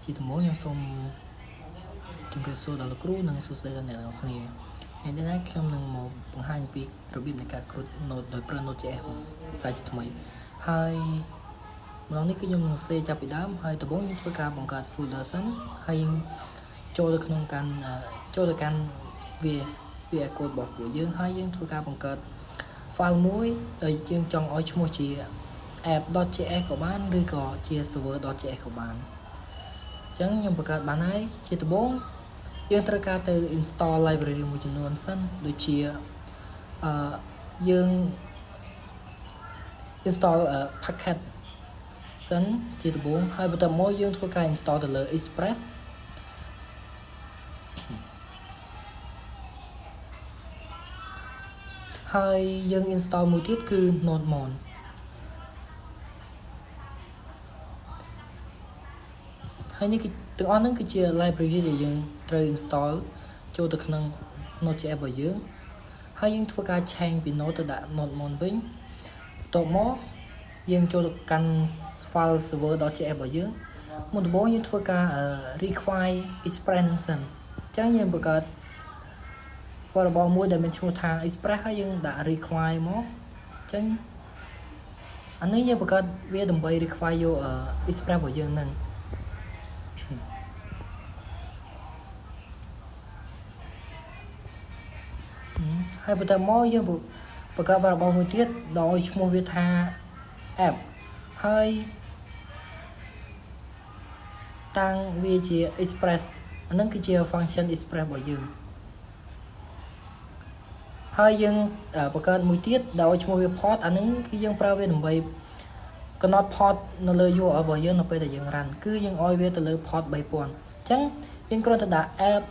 ជាដំបូងខ្ញុំសូមជម្រាបសួរដល់លោកគ្រូនិងសួស្តីដល់អ្នកទាំងអស់គ្នាថ្ងៃនេះដែរខ្ញុំនឹងមកបង្ហាញពីរបៀបនៃការ CRUD Node ដោយប្រើ Node.js សាជាថ្មីហើយម្ដងនេះគឺខ្ញុំនឹងសេចាប់ពីដើមហើយដំបូងខ្ញុំធ្វើការបង្កើត folder សិនហើយចូលទៅក្នុងកាន់ចូលទៅកាន់វា VS Code របស់ពួកយើងហើយយើងធ្វើការបង្កើត file មួយដែលយើងចង់ឲ្យឈ្មោះជា app.js ក៏បានឬក៏ជា server.js ក៏បានអញ្ចឹងខ្ញុំបង្កើតបានហើយជាដំបូងយើងត្រូវការទៅ install library មួយចំនួនសិនដូចជាអឺយើង install package សិនជាដំបូងហើយបន្ទាប់មកយើងធ្វើការ install ទៅលើ Express ហើយយើង install មួយទៀតគឺ Nodemon ហើយនេះគឺទាំងអស់ហ្នឹងគឺជា library ដែលយើងត្រូវ install ចូលទៅក្នុង Node.js របស់យើងហើយយើងធ្វើការ change ពី Node ទៅដាក់ Nodemon វិញបន្ទាប់មកយើងចូលទៅកាន់ file server.js របស់យើងមុនដំបូងយើងធ្វើការ require express ហ្នឹងសិនអញ្ចឹងយើងបង្កើត variable មួយដែលមានឈ្មោះថា express ហើយយើងដាក់ require មកអញ្ចឹងអានេះយើងបង្កើតវាដើម្បី require យក express របស់យើងហ្នឹងហើយបន្ទាប់មកយើងបង្កើត variable មួយទៀតដោយឈ្មោះវាថា app ហើយតាំងវាជា express អាហ្នឹងគឺជា function express របស់យើងហើយយើងបង្កើតមួយទៀតដោយឈ្មោះវា port អាហ្នឹងគឺយើងប្រើវាដើម្បីកំណត់ port នៅលើ URL របស់យើងនៅពេលដែលយើង run គឺយើងឲ្យវាទៅលើ port 3000អញ្ចឹងយើងគ្រាន់តែដាក់ app.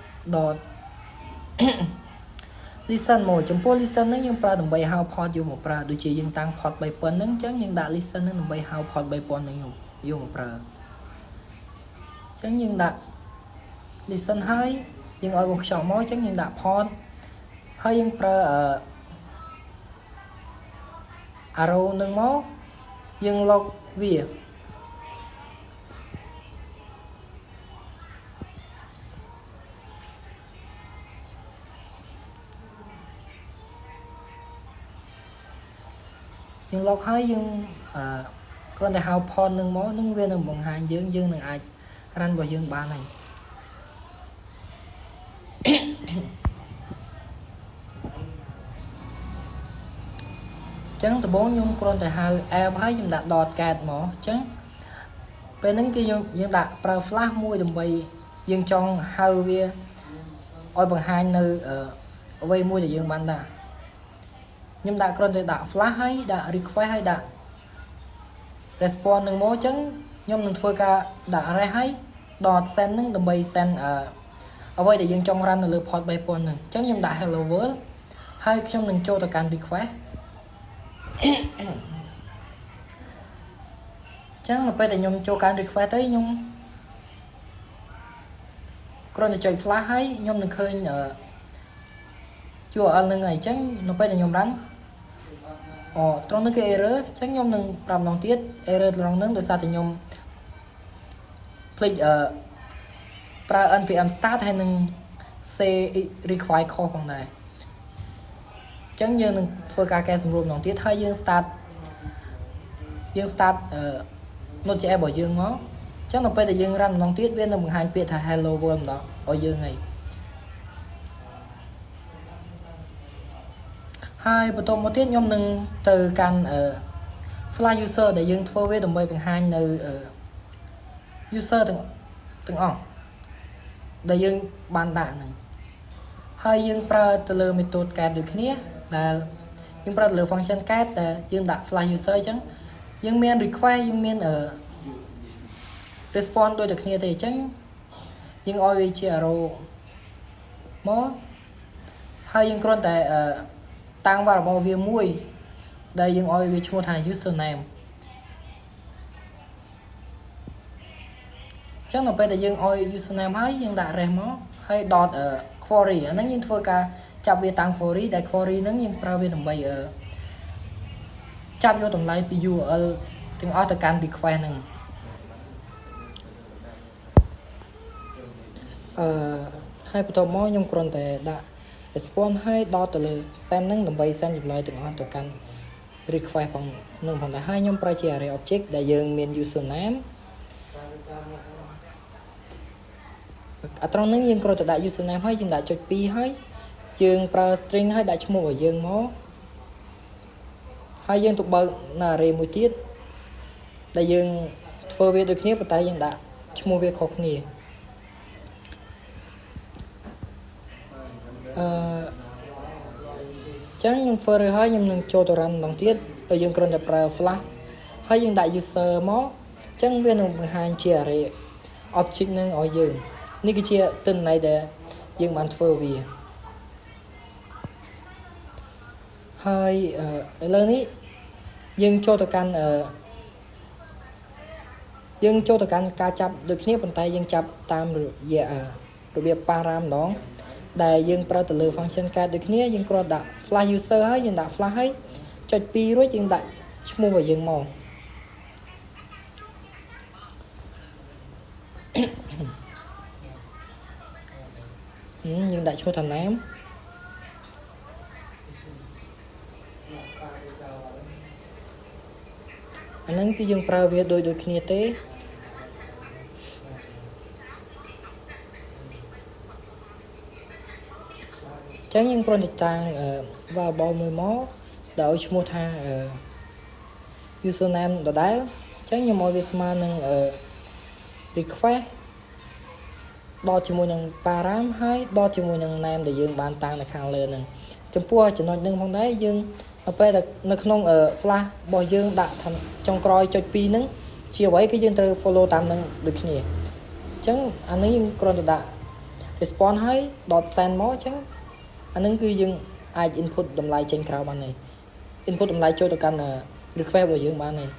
Listen មកចំពោះ listen ហ្នឹងយើងប្រើដើម្បីហៅ port យកមកប្រើដូចជាយើងតាំង port 3000ហ្នឹងអញ្ចឹងយើងដាក់ listen ហ្នឹងដើម្បីហៅ port 3000ហ្នឹងយកមកប្រើអញ្ចឹងយើងដាក់ listen ហើយយើងឲ្យបងខ្ចប់មកអញ្ចឹងយើងដាក់ port ហើយយើងប្រើអឺ arrow នឹងមកយើង log វាយើង log ហើយយើងអឺគ្រាន់តែហៅ port នឹងមកនឹងវានឹងបង្ហាញយើងយើងនឹងអាច run របស់យើងបានហើយចឹងដំបូងខ្ញុំគ្រាន់តែហៅ app ហើយខ្ញុំដាក់ .get មកអញ្ចឹងពេលហ្នឹងគឺយើងយើងដាក់ប្រើ slash មួយដើម្បីយើងចង់ហៅវាឲ្យបង្ហាញនៅអ្វីមួយដែលយើងបានដាក់ខ្ញុំដាក់គ្រាន់តែដាក់ slash ហើយដាក់ request ហើយដាក់ response នឹងមកអញ្ចឹងខ្ញុំនឹងធ្វើការដាក់ res ហើយ dot send នឹងដើម្បី send អ្វីដែលយើងចង់ run នៅលើ port 3000ហ្នឹងអញ្ចឹងខ្ញុំដាក់ hello world ហើយខ្ញុំនឹងចូលទៅកាន់ request អញ្ចឹងនៅពេលដែលខ្ញុំចូលកាន់ request ទៅខ្ញុំគ្រាន់តែចុច slash ហើយខ្ញុំនឹងឃើញ URL នឹងហើយអញ្ចឹងនៅពេលដែលខ្ញុំ run អូត្រង់នេះគឺ error អញ្ចឹងខ្ញុំនឹងប្រាប់ម្ដងទៀត error ត្រង់ហ្នឹងដោយសារតែខ្ញុំភ្លេចអឺប្រើ npm start ហើយនឹង say require ខុសផងដែរអញ្ចឹងយើងនឹងធ្វើការកែសម្រួលម្ដងទៀតហើយយើង start យើង start អឺ Node.js របស់យើងមកអញ្ចឹងដល់ពេលដែលយើង run ម្ដងទៀតវានឹងបង្ហាញពាក្យថា hello world ម្ដងឲ្យយើងហើយហើយបន្តមកទៀតខ្ញុំនឹងទៅកាន់ flash user ដែលយើងធ្វើវាដើម្បីបង្ហាញនៅ user ទាំងទាំងអស់ដែលយើងបានដាក់ហ្នឹងហើយយើងប្រើទៅលើ method get ដូចគ្នាដែលយើងប្រើទៅលើ function get ដែលយើងដាក់ flash user អញ្ចឹងយើងមាន request យើងមាន response ដូចតែគ្នាទេអញ្ចឹងយើងឲ្យវាជា arrow មកហើយយើងគ្រាន់តែតាំង variable វាមួយដែលយើងឲ្យវាឈ្មោះថា username ចឹងដល់ពេលដែលយើងឲ្យ username ហើយយើងដាក់ res មកហើយ dot query អាហ្នឹងយើងធ្វើការចាប់វាតាម query ដែល query ហ្នឹងយើងប្រើវាដើម្បីចាប់យកតម្លៃពី URL ទាំងអស់ទៅកាន់ request ហ្នឹង អឺហើយបន្ទាប់មកខ្ញុំគ្រាន់តែដាក់ response ហើយដល់ទៅលើ send ហ្នឹងដើម្បី send ចម្លើយទាំងអស់ទៅកាន់ request ផងនឹងផងដែរហើយខ្ញុំប្រើជា array object ដែលយើងមាន username អាត្រង់ហ្នឹងយើងគ្រាន់តែដាក់ username ហើយយើងដាក់ចុច2ហើយយើងប្រើ string ហើយដាក់ឈ្មោះរបស់យើងមកហើយយើងទៅបើកនៅ array មួយទៀតដែលយើងធ្វើវាដូចគ្នាប៉ុន្តែយើងដាក់ឈ្មោះវាខុសគ្នាអឺចឹងខ្ញុំធ្វើរួចហើយខ្ញុំនឹងចូលទៅ run ម្ដងទៀតហើយយើងគ្រាន់តែប្រើ Flask ហើយយើងដាក់ user មកចឹងវានឹងបង្ហាញជា array object នឹងឲ្យយើងនេះគឺជាទិន្នន័យដែលយើងបានធ្វើវាហើយឥឡូវនេះយើងចូលទៅកាន់យើងចូលទៅកាន់ការចាប់ដូចគ្នាប៉ុន្តែយើងចាប់តាមរយៈរបៀប param ម្ដងដែលយើងប្រើទៅលើ function get ដូចគ្នាយើងគ្រាន់ដាក់ flask user ហើយយើងដាក់ flask ហើយចុច2រួចយើងដាក់ឈ្មោះរបស់យើងមកយើងដាក់ឈ្មោះថា name អាហ្នឹងគឺយើងប្រើវាដូចដូចគ្នាទេចឹងយើងគ្រាន់តែតាំង variable មួយមកដែលឲ្យឈ្មោះថា username ដដែលចឹងខ្ញុំឲ្យវាស្មើនឹង request ដល់ជាមួយនឹង param ហើយដល់ជាមួយនឹង name ដែលយើងបានតាំងនៅខាងលើហ្នឹងចំពោះចំណុចហ្នឹងផងដែរយើងដល់ពេលដែលនៅក្នុង Flask របស់យើងដាក់ថាចុងក្រោយចុច2ហ្នឹងជាអ្វីគឺយើងត្រូវ follow តាមនឹងដូចគ្នាអញ្ចឹងអានេះយើងគ្រាន់តែដាក់ response ហើយ dot send មកអញ្ចឹងអាហ្នឹងគឺយើងអាច input តម្លៃចេញក្រៅបានហើយ input តម្លៃចូលទៅកាន់ request របស់យើងបានហើយ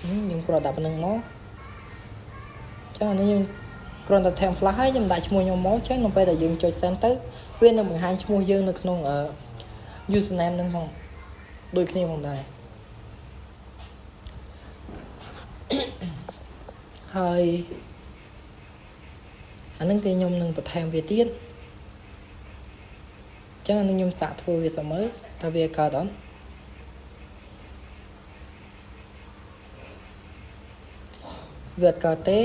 ខ្ញុំគ្រាន់ដាក់ប៉ុណ្្នឹងមកចឹងអានេះខ្ញុំគ្រាន់តែថែម Flask ហើយខ្ញុំដាក់ឈ្មោះខ្ញុំមកចឹងនៅពេលដែលយើងចុច send ទៅវានឹងបង្ហាញឈ្មោះយើងនៅក្នុង username នឹងផងដូចគ្នាផងដែរហើយអានឹងគេខ្ញុំនឹងបន្ថែមវាទៀតចឹងអានឹងខ្ញុំសាកធ្វើវាសមើលតើវាកើតអត់វាអត់កើតទេ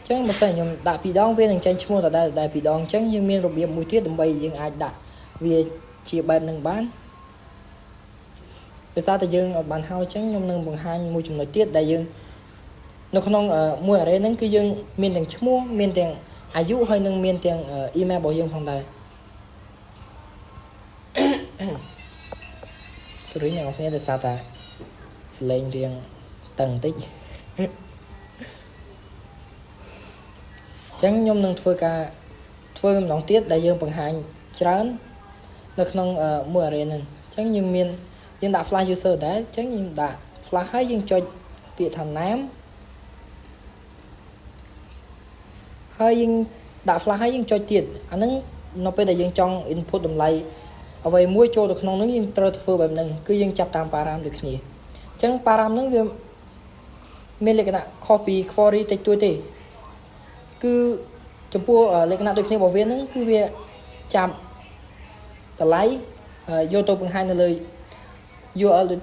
ចឹងបើសិនខ្ញុំដាក់ពីរដងវានឹងចេញឈ្មោះដដែលដដែលពីរដងចឹងយើងមានរបៀបមួយទៀតដើម្បីយើងអាចដាក់វាជាបែបនឹងបានដោយសារតែយើងអត់បានហើយចឹងខ្ញុំនឹងបង្ហាញមួយចំណុចទៀតដែលយើងនៅក្នុងមួយ array ហ្នឹងគឺយើងមានទាំងឈ្មោះមានទាំងអាយុហើយនឹងមានទាំង email របស់យើងផងដែរ sorry អ្នកនរគ្នាដោយសារតែសលេងរៀងតឹងបន្តិចចឹងខ្ញុំនឹងធ្វើការធ្វើម្ដងទៀតដែលយើងបង្ហាញច្រើននៅក្នុងមួយ array ហ្នឹងអញ្ចឹងយើងមានយើងដាក់ flask user ដែរអញ្ចឹងយើងដាក់ flask ហើយយើងចុចពាក្យថា name ហើយយើងដាក់ flask ហើយយើងចុចទៀតអាហ្នឹងនៅពេលដែលយើងចង់ input តម្លៃអ្វីមួយចូលទៅក្នុងហ្នឹងយើងត្រូវធ្វើបែបហ្នឹងគឺយើងចាប់តាម param ដូចគ្នាអញ្ចឹង param ហ្នឹងវាមានលក្ខណៈខុសពី query តិចតួចទេគឺចំពោះលក្ខណៈដូចគ្នារបស់វាហ្នឹងគឺវាចាប់តម្លៃយកទៅបង្ហាញនៅលើ URL ដូច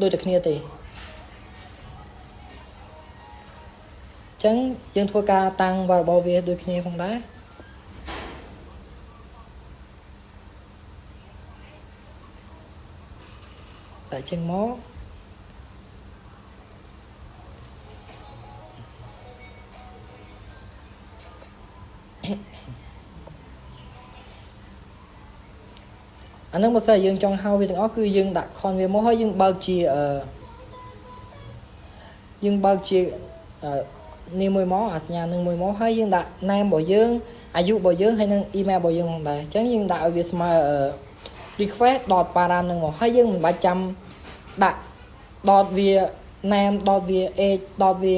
ដូចតែគ្នាទេចឹងយើងធ្វើការតាំង variable វាដូចគ្នាផងដែរដាក់ចេញមកអានឹងបើសិនយើងចង់ហៅវាទាំងអស់គឺយើងដាក់ const វាមកហើយយើងបើកជាអឺយើងបើកជានេះមួយមកអាសញ្ញានឹងមួយមកហើយយើងដាក់ name របស់យើងអាយុរបស់យើងហើយនិង email របស់យើងផងដែរអញ្ចឹងយើងដាក់ឲ្យវាស្មើ request.param នឹងមកហើយយើងមិនបាច់ចាំដាក់ dot វា name dot វា age dot វា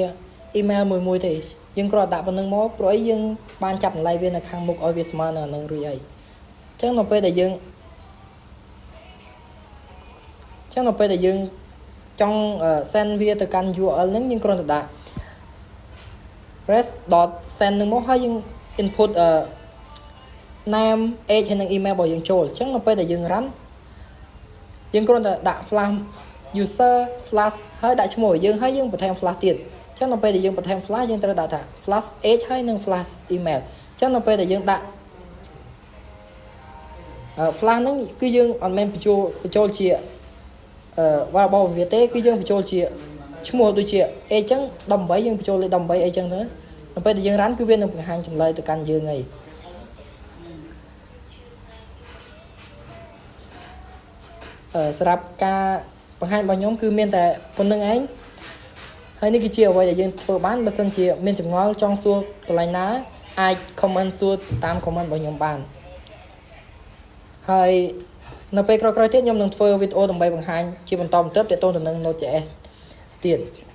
email មួយមួយទេយើងគ្រាន់ដាក់ប៉ុណ្្នឹងមកព្រោះអីយើងបានចាប់តម្លៃវានៅខាងមុខឲ្យវាស្មើនឹងអានឹងរួចហើយអញ្ចឹងនៅពេលដែលយើង ចឹងនៅពេលដែលយើងចង់ send វាទៅកាន់ URL ហ្នឹងយើងគ្រាន់តែដាក់ res.send នឹងមកហើយយើង input name age ហើយនិង email របស់យើងចូលអញ្ចឹងនៅពេលដែលយើង run យើងគ្រាន់តែដាក់ flask user flask ហើយដាក់ឈ្មោះឲ្យយើងហើយយើងបន្ថែម flask ទៀតអញ្ចឹងនៅពេលដែលយើងបន្ថែម flask យើងត្រូវដាក់ថា flask age ហើយនិង flask email អញ្ចឹងនៅពេលដែលយើងដាក់ flask ហ្នឹងគឺយើងអត់មែនបញ្ចូលបញ្ចូលជាអឺ variable វាទេគឺយើងបញ្ចូលជាឈ្មោះដូចជា age អញ្ចឹង18យើងបញ្ចូលលេខ18អីចឹងទៅនៅពេលដែលយើង run គឺវានឹងបង្ហាញចម្លើយទៅកាន់យើងហើយអឺសម្រាប់ការបង្ហាញរបស់ខ្ញុំគឺមានតែប៉ុណ្្នឹងឯងហើយនេះគឺជាអ្វីដែលយើងធ្វើបានបើសិនជាមានចម្ងល់ចង់សួរកន្លែងណាអាច comment សួរតាម comment របស់ខ្ញុំបានហើយនៅពេលក្រោយៗទៀតខ្ញុំនឹងធ្វើវីដេអូដើម្បីបង្ហាញជាបន្តបន្ទាប់ទាក់ទងទៅនឹង Node.js ទៀត។